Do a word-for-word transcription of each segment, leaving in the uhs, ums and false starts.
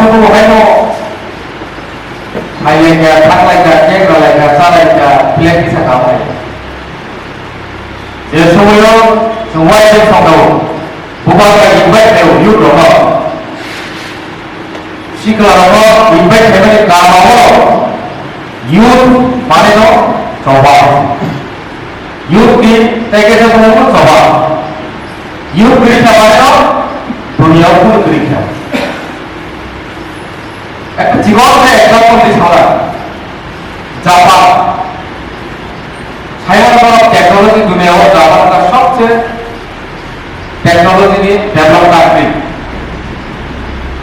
Omo haino khailai kha, thanglai kha, cake rwlai kha, chalai kha, flag kisa kabai. Je somoio chwng uaisuk songkha o, bubagra invite khaio youth rokno. Sikla rokno invite khaimani karno o youth maneno choba. Youth ni tei khe tongmung no choba. Youth kwrwi kha maneno dunia o kunu kwrwi kha. Ekta chikon khe example di sana. Japan. China no technology dunia o Japan ka sobse technology ni develop country.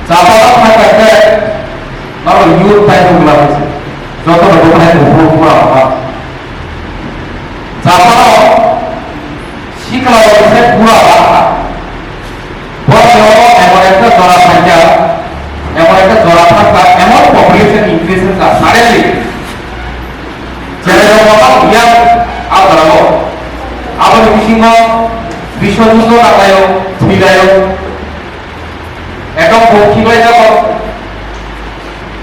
Japan o thang khe noro youth pai thok la se. Joto no bo pai thok pura ba. Japan o sikla rok se pura ba. Bo emon ekta jora thangkha, emon ekta jora thangkha, emon population increase wngkha suddenly. Cherairok kwbang yang a jorao. Aboni bisingo biswajuddo nanglaio, thwilaio. Ekdom bo khiklai jago.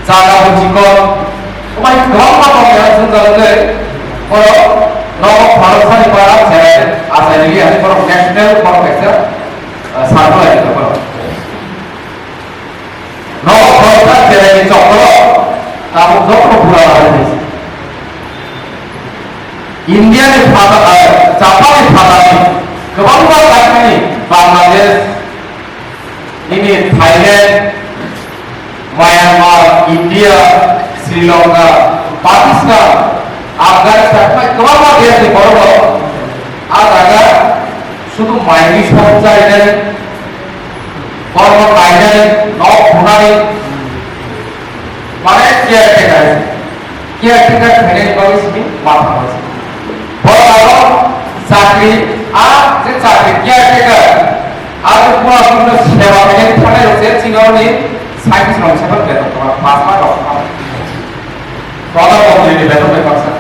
Jaga bo chikon. Omo hai kwbangma tongmani jwngjal wngwi oro nogo khoroksa ni para cherai achai rili, ani borok national borok kaisa, ah, circle ai borok. Nogo khoroksa cherai ni chokoro tabuk joto bura labai. India ni phatha, ah, Japan ni phatha ni kwbangma country ni Bangladesh, nini Thailand, Myanmar, India, Sri Lanka, Pakistan, Afghanistan, bai kwbangma desh ni borok rok a jaga sudu maini song chainani, borok rok kainani, nok phunani, mane caretaker. Caretaker khainani bagwi simi ma thangma se. Bo abo chakri, a je chakri caretaker, a je pura pura seba khainani thanai rok se chini oro ni scientist rok se beton tongma, pass mark rok tongma. Pradhan Mantri ni beton bai baksa.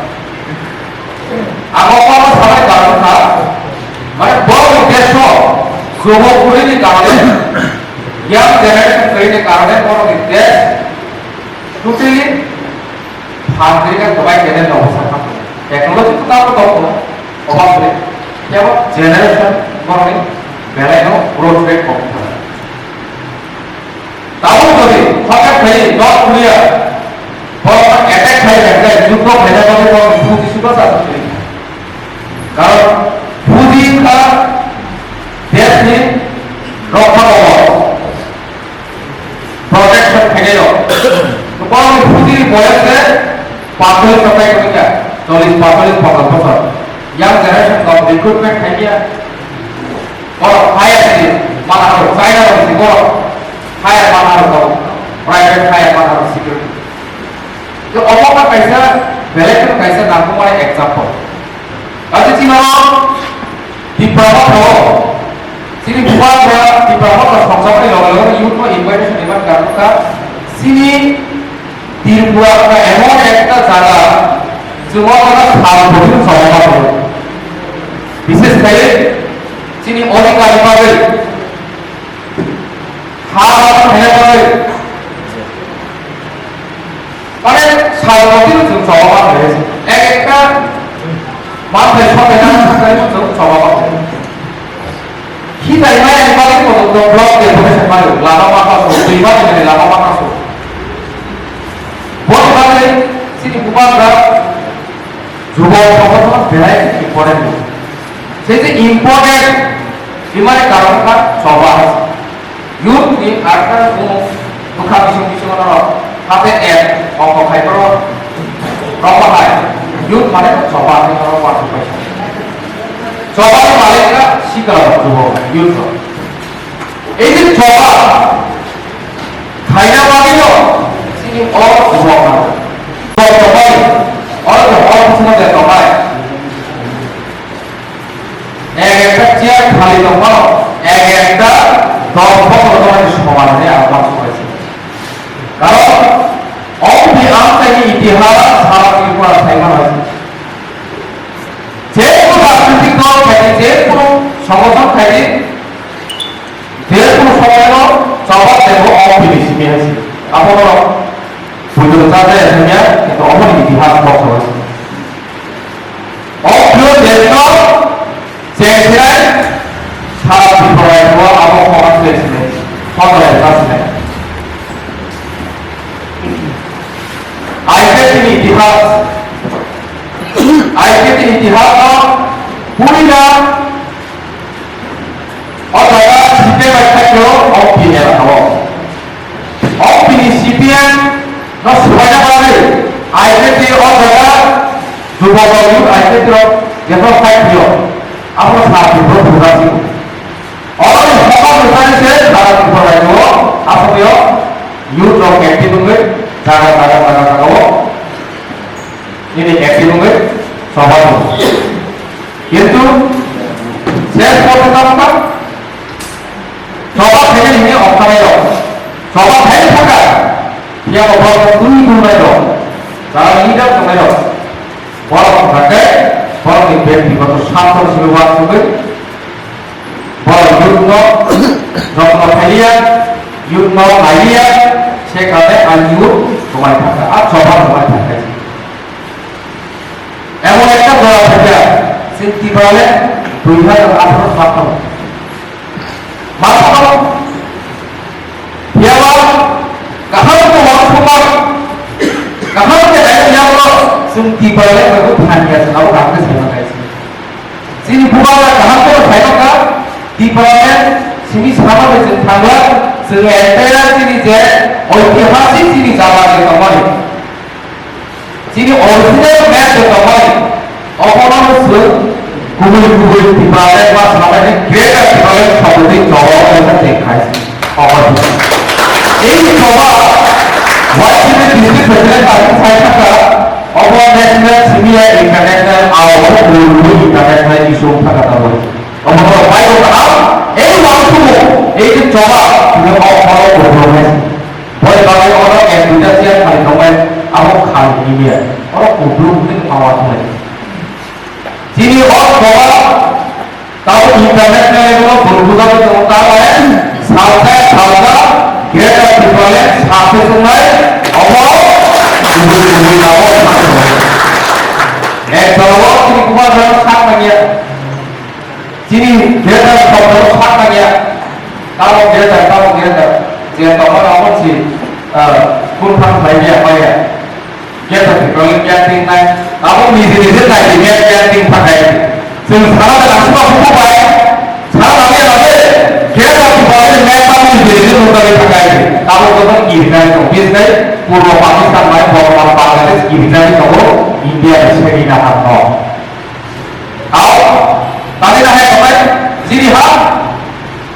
Abo kono sabai karon kha, mane bo ni desh o jobo kwrwi ni karone, young generation kwrwi ni karone bo ni desh totally Phan khe khe kwbai khe nai tongo sakha. Technology kwtal kwtal tongo, obak bre. Kebo generation borokni belai no growth rate kom kha. Tabuk jodi hokhe phai North Korea borok attack khai khe juddo khaina bagwi borok Putin sudo sa sa khe. Karon Putin kha deshni rokha tongo. Protection khainai rok. Borok ni phuti ni boyos se pasolis sotai kwrwi kha, chollish, pasolis, ponchash bochor. Young generation rok recruitment khai ya. Borok hire ni mana rok, China rok si borok hire mana rok, private hire mana rok security. To omo kha kaisa belai kheno kaisa nangkukmani example. Kaisa chini oro Tipra Motha o, chini Bubagra Tipra Motha songjaknai loge loge youth no invitation rwmani karon kha chini Tripura wngkha emon ekta jaga, chwng o jaga sal bwthwng chobama tongo. Bishesh khai chini odhikar ni bagwi, ha rok khaina bagwi, Mane, salrokni chwng chobama khlai se. Ek ekta manthai sothai nang thangnaino chwng chobama khlai se. Khitai maya ni bagwi kotor kotor block decoration maio, lama maka so, twi mani mani lama maka so. Boni bagwi chini Bubagra Jubo Songothono belai important. Sei je important himani karon kha choba hai se. Youth ni arkha bumung bwkha bising bising no hate ek oko khai boro rokma hai. Youth mane choba hai boro wa pai. Choba ni malik kha sikla rok jubo youth rok. Ei je choba khaina bagwi no chini o jubo kha. Choba bai oro je hor bising je choba. Ek ekta chair khali tongmano, ek ekta dos bochor tongmani soman hinwi ang uansuk bai se. Karon, omo twi amchaini itihas sara Tripura sai mano hai se. Je kono rajnitik dol khai di, je kono songothon khai di, je kono somoino jawab debo omo twi simi hai se. Abono bujo jate asanya, kintu omo ni itihas kok sabai. O pure desno chengsinai sara Tripura rajyo abo kok chengsinai, kok chengsinai. Aike tini itihas, aike tini itihas no purina O jaga C P M bai khaikhe o P N L o. O P N C P M no subaina bagwi I P F T o jaga jubok rok youth I P F T rok jephru khaikhe o. Abo sa jubok buga si. Oro ni hokar ni sari se jaga jubok rok o asogwi o youth rok active wngwi jaga jaga jaga jaga o nini active wngwi choba tongo. Kintu ses porjonto tamo kha choba khainani hwnwi ongkha nai rok. Choba khai thaka, phiya bo borok twi tongnai rok, jara leader tongnai rok. Borok wngkha khe borokni bektigoto sarthoni simi uansugwi borok youth no jotno khailiya, youth no nailiya, se kabe ang youth kwmai thangkha, a choba kwmai thangkha. Emon ekta jora phaikha, chwng Tipraland dui hajar atharo sal thago. Ma salo, phiyaba kaham khe uansukma, kaham khe naimani yago chwng Tipraland bai bo thani ya, chwng abo kaham khe saima khaisi. Chini bubagra kaham khe saima kha, Tipraland simi sama bai chwng thangla, chwng entire chini je oitihasik chini jaga je tongmani. Chini original map je tongmani, obono chwng kubui kubui Tipraland ma sanai Greater Tipraland Sabudi choba wngkha tei khai. Obo. Ei choba Y C P district president bai sai thaka, obo national simi ya international, abo kubui kubui international issue wngkha tabo. Obo bai kaham, ei uansukmung, ei choba, tini obo kubui hai. Boni bagwi oro ek duita chair khali tongbai, abo khali himya. Oro kuplung hwnwi tongma thumai. Chini o choba tamo international level o burbujawi tongo, tamo salsa salsa Greater Tipraland success wngnai, obo kubui kubui abo ek dolo chini kubar jano sak manya. Chini greater shobdo sakna ya. Tamo greater, tamo greater. Je tongma tamo si, ah, kun thang khlai ya, maya. Greater Tipraland ya ting nai. Tamo niji niji nai ya ting thakai. Chwng sana da nang suka buku bai. Sana nang ya nang. Greater Tipraland ya tamo niji niji nang thakai. Tamo tamo irnai tong. Bisnai Purbo Pakistan bai Borma Bangladesh irnai tong. India ni segi na ham no. Hao, tani na hai kapai, chini ha,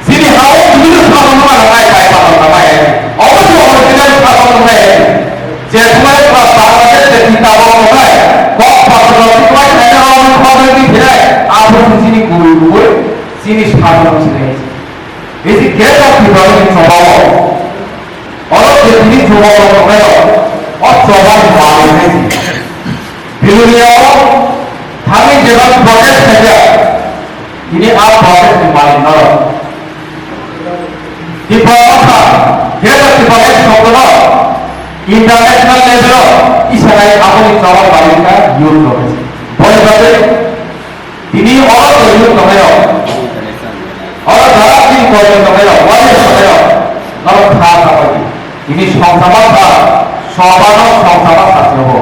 chini ha o chini sa no ma na kai kai pa pa pa. Obo si obo chini sa no ma na. Je tumare pa pa pa je chini ta no ma na. Kok pa pa no si kai kai na no ko ni ni. Abu chini guru guru, chini sa no chini. Isi kesa Tipraland ni choba o. Oro je tini choba o tongnai rok, o choba ni malik nai si. Bilonia o thangwi jeba protest khaijak, tini a protest ni malik norok. Tipra Motha, Greater Tipraland shokto no international level o isanai aboni choba malik kha youth rok. Boni bagwi Tini oro koiwi tongnai rok, oro jara tini koiwi tongnai rok, wari tongnai rok, norok kha kha bai. Tini songsa ma kha, soba no songsa ma kha se bo.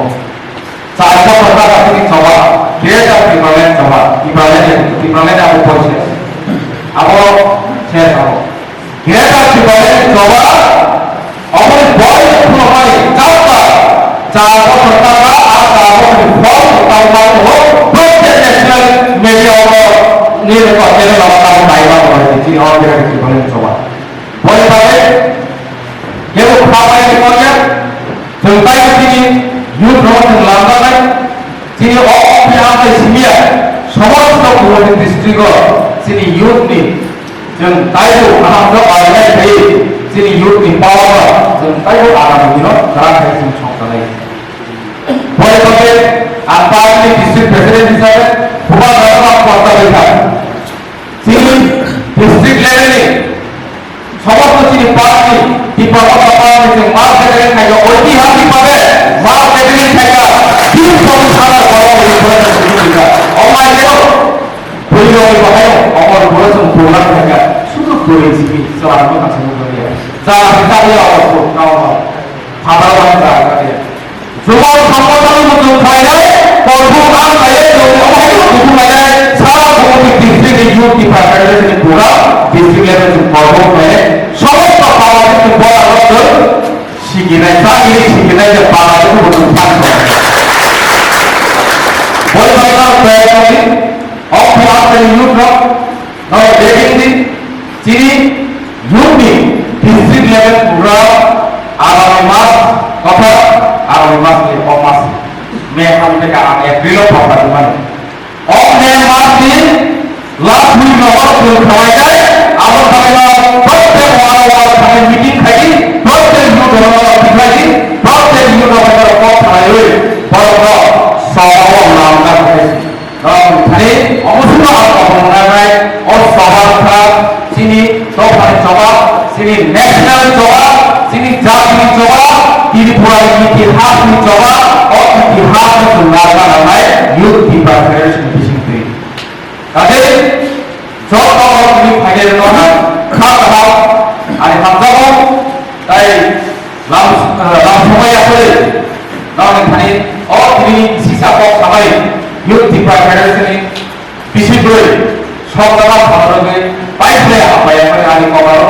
Char bosor kha tini choba, Greater Tipraland choba, Tipraland, Tipraland abo poisa. Abo se abo. Greater Tipraland choba, aboni boi phunukmani chapter, char bosor tangma, a char bosor ni phol tangma tongo, protek national media o ni record channel o tamo naiba tongo, chini o Greater Tipraland choba. Boni bagwi kebo kha bai tongya, chwng taibo chini youth rok chwng lamjaknai, Chini o P R ni simi ya, somosto Gumoti district o chini youth ni, chwng taibo kaham khe organize khai, chini youth ni power no chwng taibo agami dino kwrak khai chwng songchalai. Boni bagwi ang party ni district president hisabe bubagrano kosta bai kha. Chini district level ni Somosto chini party, Tipra Motha party chwng mass gathering khaikha, oitihasik bhabe mass gathering khaikha, Bhimu Sani Sana Borok ni borok ni sujukika. Omai leo, bui rok ni bahai o, omor boro chwng program khaikha, sudu bui simi, chwla ni bwkha chwng nukya. Chwla ni chakya o, o, o, o. Phataro wngkha, wngkha. Jubon songgothon muchung khlainai, kolbuk ang khlaiwi chwng omo hai khe kuthum lainai, sara Gumoti district ni youth department ni program, district level ni kolbuk khlainai, somosto para ni chwng bora rok chwng sikinai, chakri sikinai je para ni chwng muchung thang khlainai. Boi bai no khlai khlainai, o khe ang khlai youth rok, no, beginning, chini youth ni district level program agami mas kotha agami mas ni o mas May hamteka ang April o phatar mani. O May mas ni last week no o chwng khawainai, abo khawaino prottek wara wara thangwi meeting khai, prottek youth rok no khlai, prottek youth rok no kok khlaiwi borok no sobo lamna khai. Rok thani omo sino ang kobong nanai, o soba wngkha chini dophani choba, chini national choba, chini jatini choba, Tripura ni itihas ni choba, o itihas no chwng narwkna nangnai youth Tipra federation ni bisingtwi. Kaje joto rok ni phainai rok no kha kaham ani hamjago. Tai lam, eh, lam samai ya kore. Nang ni thani o tini sisa kok samai youth Tipra federation ni bisi bwrwi sok dama samai rogwi pai phle hambai ya kore ani kok aro